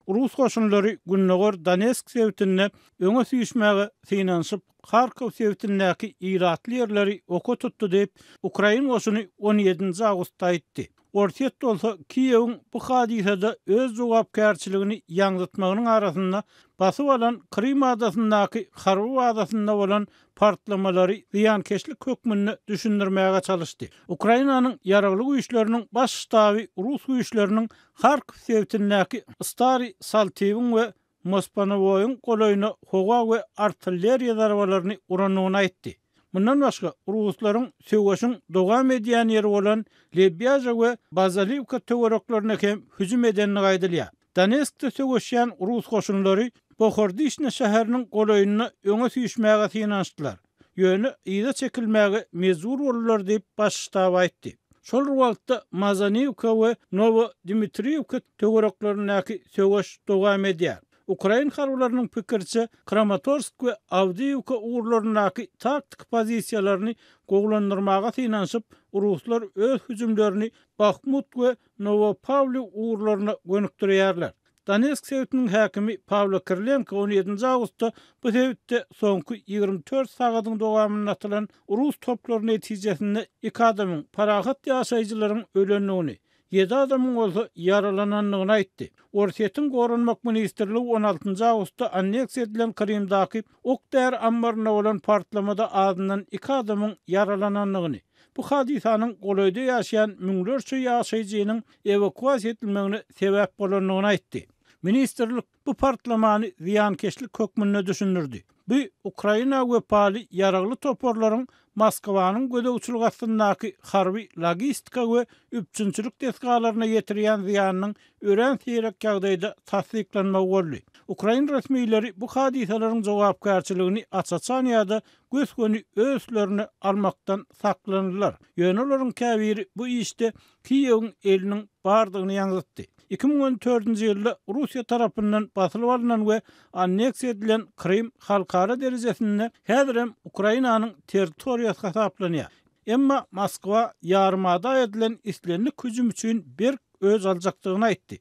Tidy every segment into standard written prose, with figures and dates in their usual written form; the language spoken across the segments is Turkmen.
Rus goşunlary gündogar Donetsk sebitinde öňe süýşmäge synanyşyp, Harkow sebitindäki ilatly ýerleri oka tutdy diýip, ukrain goşuny on ýedinji awgustda aýtdy. Orsýet bolsa Kiýewiň bu hadysada öz jogapkärçiligini ýaňzytmagynyň arasynda basyp alan Krym adasyndaky harby bazasynda bolan partlamalary zyýankeşlik hökmünde düşündirmäge çalyşdy. Ukrainanyň Ýaragly Güýçleriniň Baş ştaby rus güýçleriniň Harkow sebitindäki Stary Saltiwiň we Mospanowoýyň golaýyna howa we artilleriýa zarbalaryny urandygyny aýtdy. Mundan başga, ruslaryň söweşiň dowam edýän ýeri bolan Lebýaža we Bazaliwka töwereklerine hem hüjüm edendigi aýdylýar. Donetskde söweşýän rus goşunlary Bohordişne şäheriniň golaýynda öňe süýşmäge synanyşdylar, ýöne yza çekilmäge mejbur boldular diýip, Baş ştab aýtdy. Şol bir wagtda, Mazaniwka we Nowodmitriwka töwereklerindäki söweş dowam edýär. Ukrain harbylarynyň pikiriçe, Kramatorsk we Awdiýiwka ugurlaryndaky taktiki pozisiýalaryny gowulandyrmaga synanyşyp, ruslar öz hüjümlerini Bahmut we Nowopawliw ugurlaryna gönükdirýärler. Donetsk sebitiniň häkimi Pawlo Kirilenko on ýedinji awgustda bu sebitde soňky 24 sagadyň dowamynda atylan rus toplary netijesinde iki adamyň, parahat ýaşaýjylaryň ölendigini, ýedi adamyň bolsa ýaralanandygyny aýtdy. Orsýetiň Goranmak ministrligi on altynjy awgustda anneksiýa edilen Krymdaky ok-däri ammarynda bolan partlamada azyndan iki adamyň ýaralanandygyny, Bu hadysanyň golaýda ýaşaýan müňlerçe ýaşaýjynyň ewakuasiýa edilmegine sebäp bolandygyny aýtdy. Ministrlik bu partlamany zyýankeşlik hökmünde düşündirdi. Bu Ukraina wepaly ýaragly toparlaryň Moskwanyň gözegçiligi astyndaky harby logistika we üpjünçilik desgalaryna ýetirýän zyýanynyň örän seýrek ýagdaýda tassyklanmagy boldy. Ukrain resmileri bu hadysalaryň jogapkärçiligini aç-açan ýa-da gös-göni öz üstlerine almakdan saklandylar. Ýöne olaryň käbiri bu işde Kiýewiň eliniň bardygyny ýaňzytdy. 2014-nji ýylda Russiýa tarapyndan basylyp alnan we anneksiýa edilen Krym halkara derejesinde häzirem Ukrainanyň territoriýasy hasaplanýar. Emma Moskwa ýarymada edilen islendik hüjüm üçin berk öç aljakdygyny aýtdy.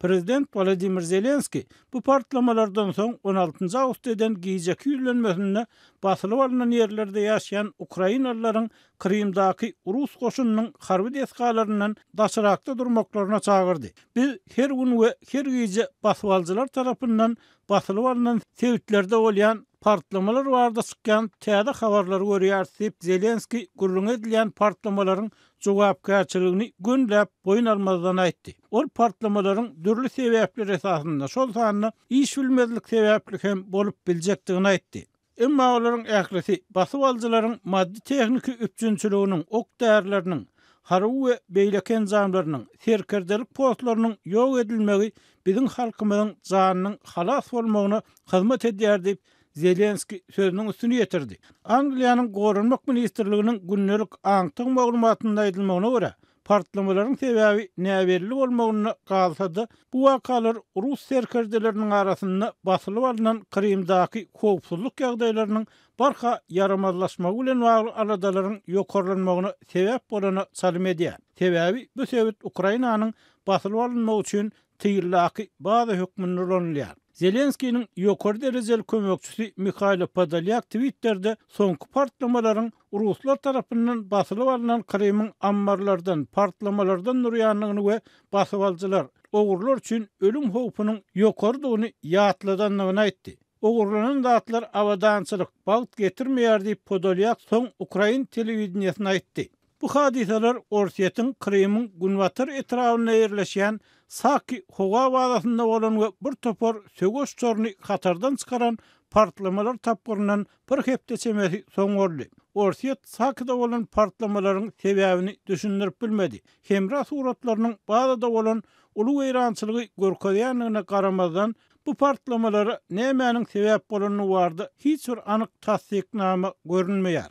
Prezident Wolodymyr Zelenskiý bu partlamalardan soň on altynjy awgustda eden gijeki ýüzlenmesinde basylyp alnan ýerlerde ýaşaýan ukrainalylaryň Krymdaky rus goşunynyň harby desgalaryndan daşrakda durmaklaryna çagyrdy. Biz her gün we her gije basybalyjylar tarapyndan basylyp alnan sebitlerde bolýan partlamalar barada çykýan täze habarlary görýäris diýip, Zelenskiý gürrüňi edilýän partlamalaryň jogapkärçiligini gönüläp boýun almazdan aýtdy. Ol partlamalaryň dürli sebäpler esasynda, şol sanda iş bilmezlik sebäpli hem bolup biljekdigini aýtdy. Emma olaryň ählisi basyp alyjylaryň maddy-tehniki üpjünçiliginiň, ok-därileriniň, harby we beýleki enjamlarynyň, serkerdelik postlarynyň ýok edilmegi biziň halkymyzyň janynyň halas bolmagyna hyzmat edýär diýip, Zelenskiý sözüniň üstüni ýetirdi. Angliýanyň Goranmak ministrliginiň gündelik aňtaw maglumatynda aýdylmagyna görä, partlamalaryň sebäbi näbelli bolmagynda galsa-da, bu wakalar rus serkerdeleriniň arasynda basylyp alnan Krymdaky howpsuzlyk ýagdaýlarynyň barha ýaramazlaşmagy bilen bagly aladalaryň ýokarlanmagyna sebäp bolana çalym edýär. Sebäbi bu sebit Ukrainanyň basylyp alynmagy üçin tyldaky baza hökmünde ulanylýar. Zelenskiniň ýokary derejeli kömekçisi Mihailo Podolýak Twitterde soňky partlamalaryň ruslar tarapyndan basylyp alnan Krymyň ammarlardan, partlamalardan durýandygyny we basybalyjylar, ogrular üçin ölüm howpunyň ýokarydygyny ýatladandygyny aýtdy. Ogurlanan zatlar abadançylyk, bagt getirmeýär diýip, Podolýak soň ukrain telewideniýesine aýtdy. Bu hadysalar Orsýetiň Krymyň günbatar etrabynda ýerleşýän Saki howa bazasynda bolan we bir topar söweş uçaryny hatardan çykaran partlamalar tapgyryndan bir hepde çemesi soň boldy. Orsýet Sakida bolan partlamalaryň sebäbini düşündirip bilmedi. Hemra suratlarynyň bazada bolan uly weýrançylygy görkezýändigine garamazdan, bu partlamalara nämäniň sebäp bolandygy barada hiç bir anyk tassyknama görünmeýär.